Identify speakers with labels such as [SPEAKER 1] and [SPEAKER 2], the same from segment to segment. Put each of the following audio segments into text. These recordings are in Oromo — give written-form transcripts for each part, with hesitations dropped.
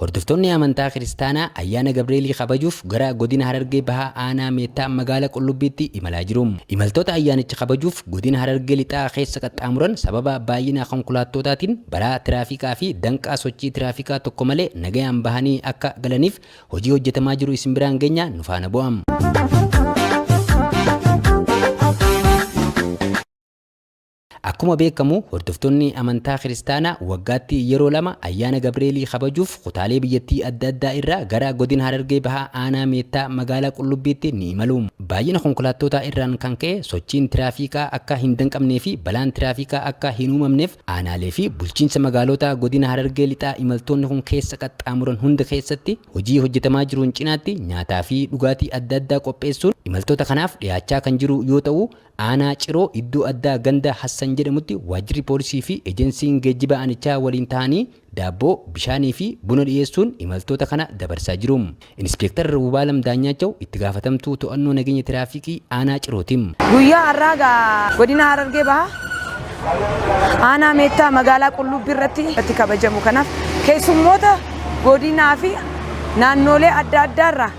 [SPEAKER 1] Hordoftoonni amantaa Kiristaanaa ayyaana Gabreelii kabajuuf gara godina Harargee Bahaa aanaa Meettaa magaala Qullubbiitti imalaa jiru. Imaltoota ayyaanicha kabajuuf godina Harargee Lixaa keessa qaxxaamuran sababa baay'ina konkolaattootaatiin balaa tiraafikaa fi danqaa sochii tiraafikaa tokko malee nagayaan bahanii akka galaniif hojii hojjetamaa jiru isin biraan geenya, nu faana bu'aa. Akkuma beekamu hordoftoonni amantaa Kiristaanaa waggaatti yeroo 2 ayyaana Gabreelii kabajuuf kutaalee biyyattii adda addaa irraa gara Godina Harargee Bahaa Aanaa Meettaa Magaalaa Qullubbiitti ni imalu. Baay'ina konkolaattootaa irraan kan ka'e sochiin tiraafiikaa akka hin danqamnee fi balaan tiraafiikaa akka hin uumamneef aanaalee fi bulchiinsa magaalootaa Godina Harargee Lixaa imaltoonni kun keessa qaxxaamuran hunda keessatti hojii hojjetamaa jiruun cinaatti nyaataa fi dhugaatii adda addaa qopheessuun imaltoota kanaaf dhiyaachaa kan jiru yoo ta'u, Aanaa Ciroo iddoo addaa ganda Hassan jedhamutti waajjirri poolisii fi ejensiin geejjiba aanichaa waliin tahanii daabboo, bishaanii fi buna dhiyeessuun imaltoota kana dabarsaa jiru. Inispeektar Wubaalam Daanyaachaw itti gaafatamtuu to'annoo nageenya tiraafikii aanaa Cirooti.
[SPEAKER 2] Guyyaa har'aa gaa Godina Harargee Bahaa Aanaa Meettaa Magaalaa Qullubbii irratti kabajamu kanaaf keessummoota godinaa fi naannoolee adda addaa irraa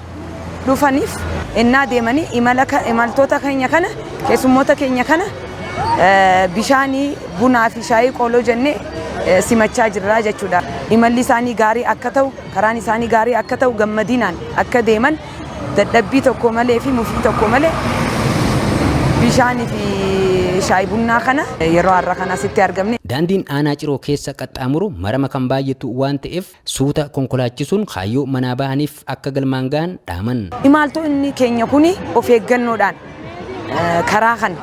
[SPEAKER 2] dhufaniif ennaa deemanii imala imaltoota keenya kana keessummoota keenya kana bishaanii bunaa fi shaayii qooloo jennee simachaa jirra jechuudha. Imalli isaanii gaarii akka ta'u, karaan isaanii gaarii akka ta'u gammadinaan akka deeman dadhabbii tokko malee fi mufii tokko malee bishaanii fi shaayii bunnaa kana yeroo har'a kana asitti argamne.
[SPEAKER 1] Daandiin aanaa Ciroo keessa qaxxaamuru marama kan baay'atu waan ta'eef Suuta konkolaachisuun kaayyoo manaa bahaniif akka galmaan gahan dhaaman.
[SPEAKER 2] Imaaltoonni keenya kun of eeggannoodhaan karaa kana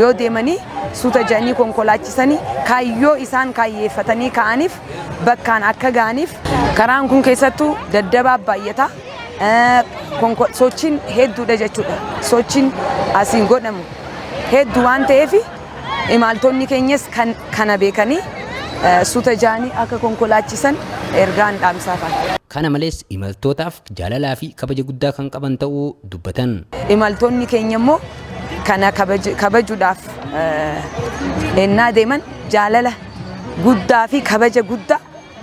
[SPEAKER 2] yoo deemanii suuta jedhanii konkolaachisanii kaayyoo isaan kaayyeeffatanii ka'aniif bakkaan akka ga'aniif karaan kun keessattuu daddabaa baay'ata. Sochiin hedduudha jechuudha. Sochiin asiin godhamu hedduu waan ta'eef Imaaltonni keenyas kan kana beekanii suuta ja'anii akka konkolaachisan ergaan dhaamsaafa.
[SPEAKER 1] Kana malees imaltootaaf jaalalaa fi kabaja guddaa kan qaban ta'uu dubbatan.
[SPEAKER 2] Imaltoonni keenya immoo kana kabajuudhaaf ennaa deeman jaalala guddaa fi kabaja guddaa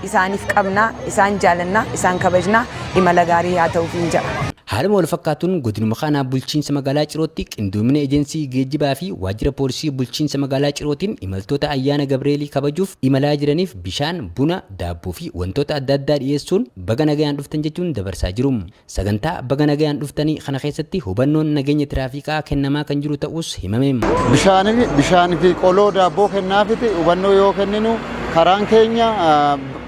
[SPEAKER 2] isaaniif qabna, isaan jaalanna, isaan kabajna, imala gaarii haa ta'uufiin jedha.
[SPEAKER 1] Haaluma walfakkaatuun godinuma kana bulchiinsa magaalaa Cirootti qindoomina ejensii geejjibaa fi waajjira poolisii bulchiinsa magaalaa Cirootiin imaltoota ayyaana Gabreelii kabajuuf imalaa jiraniif bishaan, buna, daabboo fi wantoota adda addaa dhiyeessuun baga nagayaan dhuftan jechuun dabarsaa jiru. Sagantaa baga nagayaan dhuftanii kana keessatti hubannoon nageenya tiraafikaa kennamaa kan jiru ta'uus himame.
[SPEAKER 3] Bishaan fi qoloo daabboo kennaafiti hubannoo yoo kenninu karaan keenya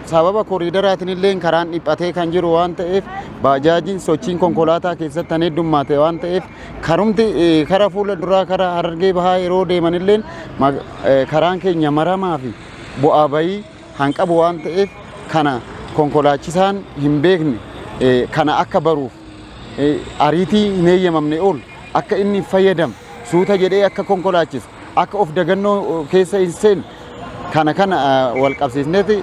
[SPEAKER 3] sababa koriidaraatiin illee karaan dhiphatee kan jiru waan ta'eef baajaajiin sochiin konkolaataa keessatti kan heddummaate waan ta'eef karumti kara fuula duraa kara Harargee Bahaa yeroo deeman illee karaan keenya maramaa fi bu'aa bayii kan qabu waan ta'eef kana konkolaachisaan hin beekne kana akka baruuf ariitii hin heeyyamamne ol akka inni hin fayyadamne suuta jedhee akka konkolaachisu akka of dagannoo keessa hin seenne kana kana wal qabsiisneeti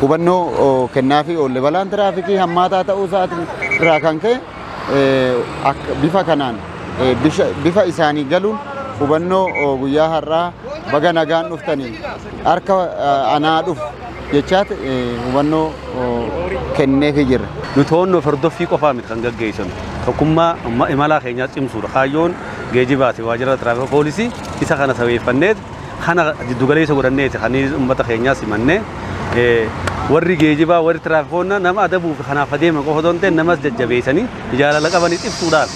[SPEAKER 3] hubannoo kennaafii oolle. Balaan tiraafikii hammaataa ta'uu isaatiin irraa kan ka'e bifa kanaan bifa isaanii galuun hubannoo guyyaa har'aa baga nagaan dhuftanii harka anaa dhufu jechaati hubannoo kenneefii jirra.
[SPEAKER 4] Nu to'annoo fi hordoffii qofaa miti kan gaggeessinu. Tokkummaa imalaa keenyaa cimsuudha. Kaayyoon geejibaati waajjira tiraafika poolisii isa kana sabeeffanneet kana jiddugaleessa godhanneeti kan uummata keenyaa simannee warri geejibaa warri tiraafikoonna nama adabuuf kanaaf adeeman qofa osoo hin ta'in namas jajjabeessanii jaalala qabanii ibsuudhaaf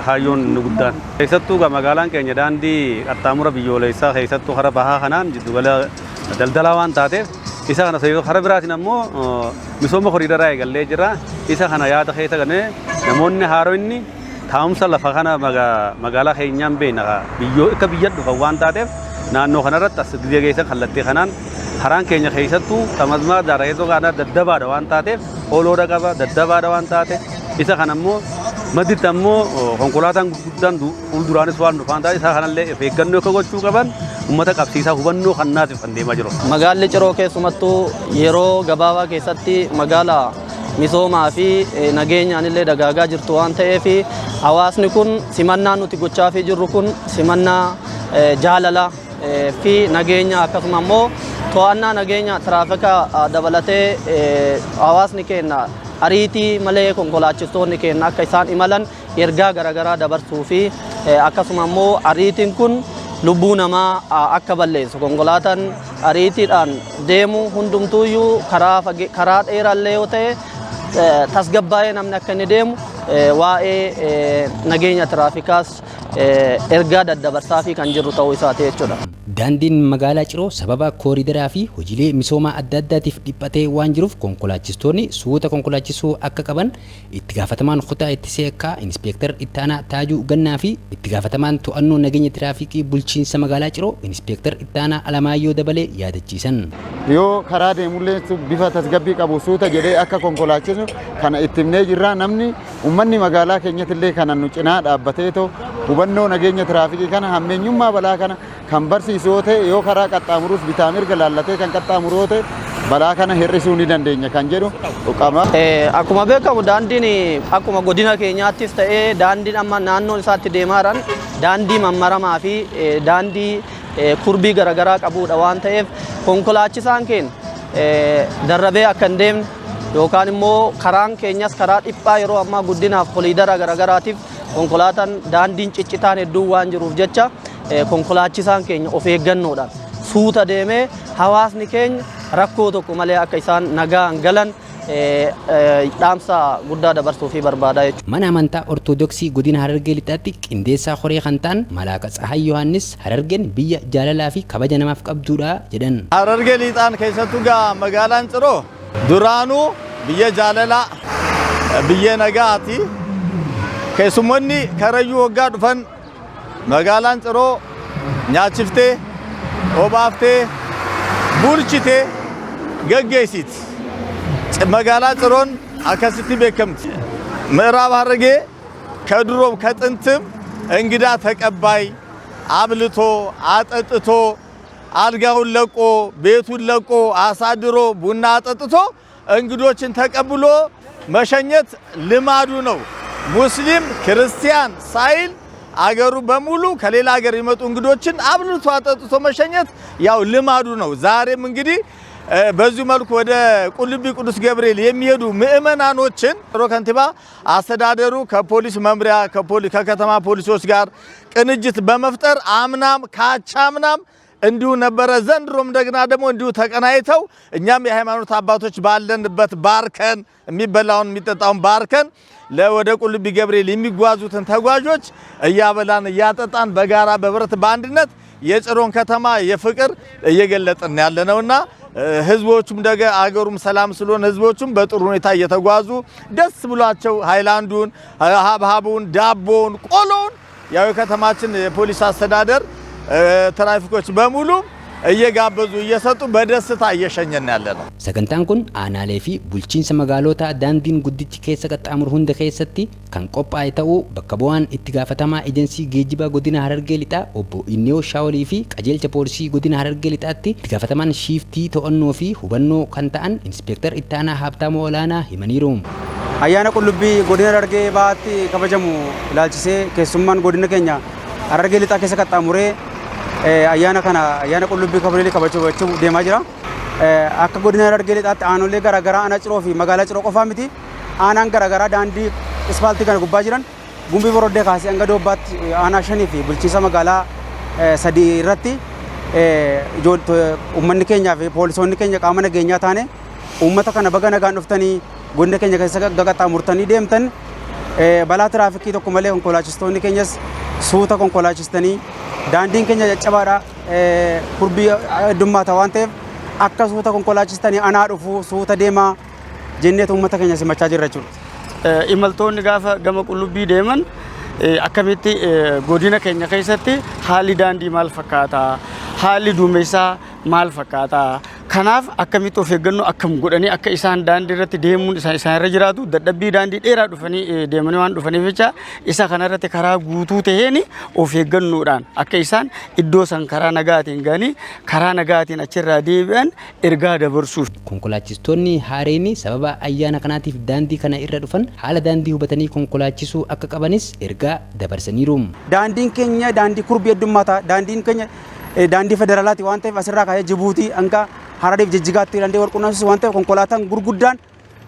[SPEAKER 4] kaayyoon inni guddaan. Keessattuu egaa magaalaan keenya daandii qaxxaamura biyyoolessaa keessattuu kara bahaa kanaan jiddugala daldalaa waan taateef isa kana kara biraatiin ammoo misooma koriidaraa eegallee jira. Isa kana yaada keessa gallee namoonni haaronni taa'umsa lafa kana magaalaa keenyaan beekna biyyoo akka biyya dhufan waan taateef naannoo kanarratti as gizee geessan kallattii kanaan karaan keenya keessattuu xamazmaa daaraa kanaa daddabaadha waan taateef oloodha qaba daddabaadha waan taateef isa kana immoo madditti ammoo konkolaataan gurguddaan fuulduraanis waan dhufaan taate isaa kanallee of eeggannoo akka gochuu qaban uummata qabsiisaa hubannoo kannaatiif kan deemaa jiru.
[SPEAKER 5] Magaalli Ciroo keessumattuu yeroo gabaabaa keessatti magaala misoomaa fi nageenyaan illee dagaagaa jirtu waan ta'eef hawaasni kun simannaa nuti gochaafii jirru kun simannaa jaalala fi nageenya akkasuma immoo To'annaa nageenya tiraafikaa dabalatee hawaasni keenya ariitii malee konkolaachistoonni keenya akka isaan imalan ergaa garaagaraa dabarsuu fi akkasuma immoo ariitiin kun lubbuu namaa akka balleessu, konkolaataan ariitiidhaan deemu hundumtuuyyuu karaa dheeraallee yoo ta'e tasgabbaa'ee namni akka inni deemu waa'ee nageenya tiraafikaas ergaa daddabarsaa fi kan jiru ta'uu isaati jechuudha.
[SPEAKER 1] Daandiin magaalaa Ciroo sababa kooriidaraa fi hojiilee misoomaa adda addaatiif dhiphatee waan jiruuf konkolaachistoonni suuta konkolaachisuu akka qaban itti gaafatamaan kutaa ittisee akka Inispeektar Ittaanaa Taajuu Gannaa fi itti gaafatamaan to'annoo nageenya tiraafikii bulchiinsa magaalaa Ciroo Inispeektar Ittaanaa Alamaayyoo Dabalee yaadachiisan.
[SPEAKER 3] Yoo karaa deemullee bifa tasgabbii qabu suuta jedhee akka konkolaachisu kana itti himnee jirra. Namni uummanni magaalaa keenyatti kana nu cinaa dhaabbateetoo hubannoo nageenya tiraafikii kana, hammeenyummaa balaa kana kan barsiisu yoo ta'e, yoo karaa qaxxaamurus bitaa mirga laallatee kan qaxxaamuru yoo ta'e, balaa kana hir'isuu ni dandeenya kan jedhu qaba.
[SPEAKER 5] Akkuma beekamu daandiin akkuma godina keenyaattis ta'ee daandiin amma naannoon isaatti deemaa jiran daandii mammaramaa fi daandii kurbii garaagaraa qabudha waan ta'eef, konkolaachisaan keenya darrabee akka hin deemne yookaan immoo karaan keenyas karaa dhiphaa yeroo ammaa guddinaaf koliidara garaagaraatiif konkolaataan daandiin ciccitaan hedduun waan jiruuf jecha, konkolaachisaan keenya of eeggannoodhaan suuta deemee hawaasni keenya rakkoo tokko malee akka isaan nagaan galan dhaamsa guddaa dabarsuu fi barbaada jechuudha.
[SPEAKER 1] Mana amantaa Ortodoksii godina Harargee Lixaatti qindeessaa horee kan ta'an Malaaka Tsahaay Yohaannis Harargeen biyya jaalalaa fi kabaja namaaf qabduudha jedhan.
[SPEAKER 6] Harargee Lixaan keessattuu gaa magaalaan Ciroo duraanuu biyya jaalalaa, biyya nagaati. Keessummoonni Karayyuu waggaa dhufan magaalaan Ciroo nyaachiftee, obaaftee, bulchitee gaggeessiti. Magaalaa Ciroon akkasitti beekamti. ምዕራብ ሐረርጌ ከድሮም ከጥንትም እንግዳ ተቀባይ፣ አብልቶ አጠጥቶ፣ አልጋውን ለቆ፣ ቤቱን ለቆ፣ አሳድሮ፣ ቡና አጠጥቶ እንግዶችን ተቀብሎ መሸኘት ልማዱ ነው። ሙስሊም ክርስቲያን ሳይል አገሩ በሙሉ ከሌላ ሀገር የመጡ እንግዶችን አብልቶ አጠጥቶ መሸኘት ያው ልማዱ ነው። ዛሬም እንግዲህ በዚሁ መልኩ ወደ ቁልቢ ቅዱስ ገብርኤል የሚሄዱ ምዕመናኖችን ሮ ከንቲባ አስተዳደሩ ከፖሊስ መምሪያ ከከተማ ፖሊሶች ጋር ቅንጅት በመፍጠር አምናም ካቻምናም እንዲሁ ነበረ። ዘንድሮም እንደገና ደግሞ እንዲሁ ተቀናይተው እኛም የሃይማኖት አባቶች ባለንበት ባርከን፣ የሚበላውን የሚጠጣውን ባርከን ለወደ ቁልቢ ገብርኤል የሚጓዙትን ተጓዦች እያበላን እያጠጣን በጋራ በህብረት በአንድነት የጭሮን ከተማ የፍቅር እየገለጥን ያለ ነውና ህዝቦቹም ደገ አገሩም ሰላም ስለሆነ ህዝቦቹም በጥሩ ሁኔታ እየተጓዙ ደስ ብሏቸው ሃይላንዱን፣ ሀብሀቡን፣ ዳቦውን፣ ቆሎውን ያው የከተማችን የፖሊስ አስተዳደር ትራፊኮች በሙሉ እየጋበዙ እየሰጡ በደስታ እየሸኘን ያለ ነው።
[SPEAKER 1] Sagantaan kun aanaalee fi bulchiinsa magaalotaa daandiin guddichi keessa qaxxaamuru hunda keessatti kan qophaa'e ta'uu bakka bu'aan itti gaafatamaa ejensii geejjibaa godina Harargee Lixaa obbo Inniyoo Shaawolii fi qajeelcha poolisii godina Harargee Lixaatti itti gaafatamaan shiiftii to'annoo fi hubannoo kan ta'an Inspektar Ittaanaa Haabtaamoo Olaanaa himaniiru.
[SPEAKER 7] Ayyaana Qullubbii godina Harargee Bahaatti kabajamu ilaalchisee keessummaan godina keenya Harargee Lixaa keessa qaxxaamuree ayyaana kana, ayyaana Qullubbii Gabriel kabachuuf deemaa jira. Akka godina Harargee Lixaatti aanolee garaagaraa, aanaa Ciroo fi magaalaa Ciroo qofaa miti, aanaan garaagaraa daandii ispaaltii kana gubbaa jiran Gumbii Boroddee kaasee hanga Doobbaatti aanaa shanii fi bulchiinsa magaalaa sadii irratti uummanni keenyaa fi poolisoonni keenya qaama nageenyaa taane uummata kana baga nagaan dhuftanii godina keenya keessa qaxxaamurtanii deemtan, balaa tiraafikii tokko malee konkolaachistoonni keenyas suuta konkolaachistanii, daandiin keenya caccabaadha, kurbii heddummaata waan ta'eef akka suuta konkolaachistanii anaa dhufu suuta deemaa jenneetu uummata keenya simachaa jirra jechuudha.
[SPEAKER 8] Imaltoonni gaafa gama Qullubbii deeman akkamitti godina keenya keessatti haalli daandii maal fakkaata, haalli duumessaa maal fakkaata, kanaaf akkamitti of eeggannoo akkam godhanii akka isaan daandii irratti deemuun isaan irra jiraatu, dadhabbii daandii dheeraa dhufanii deemanii waan dhufaniif jecha, isa kanarratti karaa guutuu taheen of eeggannoodhaan akka isaan iddoo san karaa nagaatiin ga'anii karaa nagaatiin achirraa deebi'an ergaa dabarsuuf.
[SPEAKER 1] Konkolaachistoonni haareen sababa ayyaana kanaatiif daandii kana irra dhufan haala daandii hubatanii konkolaachisuu akka qabanis ergaa dabarsaniiru.
[SPEAKER 7] Daandiin keenya daandii kurbii heddummaata. Daandiin keenya daandii federaalaati waan ta'eef asirraa kaasee Jibuutii hanga Harariif Jijjigaatti danda'ee wal qunnamsiisu waan ta'eef, konkolaataan gurguddaan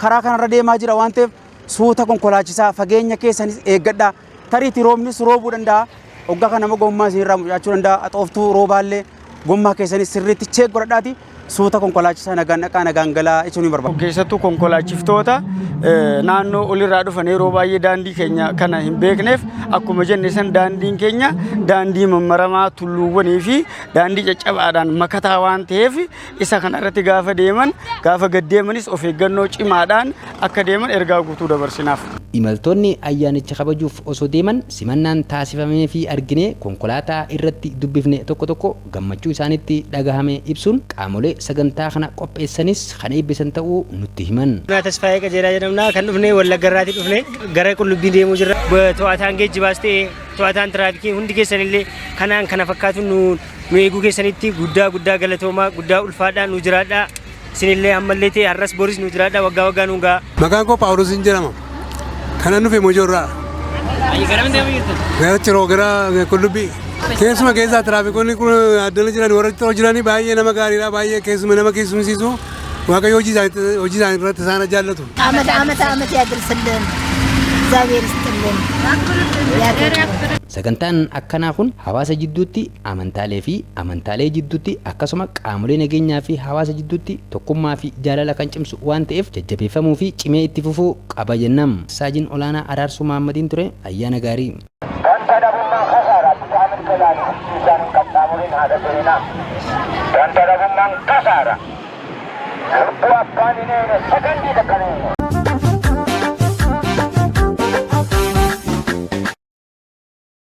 [SPEAKER 7] karaa kanarra deemaa jira waan ta'eef, suuta konkolaachisaa, fageenya keessanis eeggadhaa. Tariitii roobnis roobuu danda'a. Hoggaa kana nama gommaa isinirraa mucaachuu danda'a. Axooftuu roobaallee gommaa keessanis sirriitti check godhadhaati. Suuta konkolaachisaa, nagaan dhaqaa, nagaan galaa jechuun ni barbaada.
[SPEAKER 8] Keessattuu konkolaachiftoota naannoo olirraa dhufan yeroo baay'ee daandii keenya kana hin beekneef, akkuma jenne san daandiin keenya daandii mammaramaa tulluuwwanii fi daandii caccabaadhaan makataa waan ta'eef, isa kana irratti gaafa deeman, gaafa gaddeemanis of eeggannoo cimaadhaan akka deeman ergaa guutuu dabarsinaaf.
[SPEAKER 1] Imaltoonni ayyaanicha kabajuuf osoo deeman simannaan taasifamee fi argine konkolaataa irratti dubbifne tokko tokko gammachuu isaanitti dhagahame ibsuun qaamolee sagantaa kana qopheessanis kan eebbisan ta'uu nutti himan.
[SPEAKER 9] Tasfaayee Qajeelaa jedhamna. Kan dhufne Wallagga irraatii dhufne, gara Qullubbii deemuu jirra. To'ataan geejjibaas ta'e to'ataan tiraafikii hundi keessanillee kanaan kana fakkaatu nu nu eeguu keessanitti guddaa guddaa galatoomaa, guddaa ulfaadhaa, nu jiraadhaa. Isinillee ammallee ta'e har'as boris nu jiraadhaa, waggaa waggaa nu ga'a.
[SPEAKER 10] Maqaan koo Paawuloos jedhama. Kanan dhufe Mojoorraa.
[SPEAKER 9] Garam deemuu jirtan?
[SPEAKER 10] Gara Ciroo, gara Qullubbii. Keessuma keessaa tiraafikoonni kun addana jiran, warra Ciroo jiranii baay'ee nama gaariidha. Baay'ee keessuma nama keessumsiisu. Waaqayyo hojii isaanii irratti isaan jaallatu.
[SPEAKER 11] አመት አመት አመት ያድርስልን። እግዚአብሔር ይስጥልን። ያክብርልን።
[SPEAKER 1] Sagantaan akkanaa kun hawaasa jidduutti, amantaalee fi amantaalee jidduutti, akkasuma qaamolee nageenyaa fi hawaasa jidduutti tokkummaa fi jaalala kan cimsu waan ta'eef jajjabeeffamuu fi cimee itti fufuu qaba jennam. Saajin olaanaa Araarsuu Mahaammadiin ture. Ayyaana gaarii.
[SPEAKER 12] Danta dhabummaan kasaara bitaa mirga ilaalu isaan hin qaxxaamurin haadha seenaa. Danta dhabummaan kasaara. Lubbuu abbaan hin eene sakandii takka hin eene.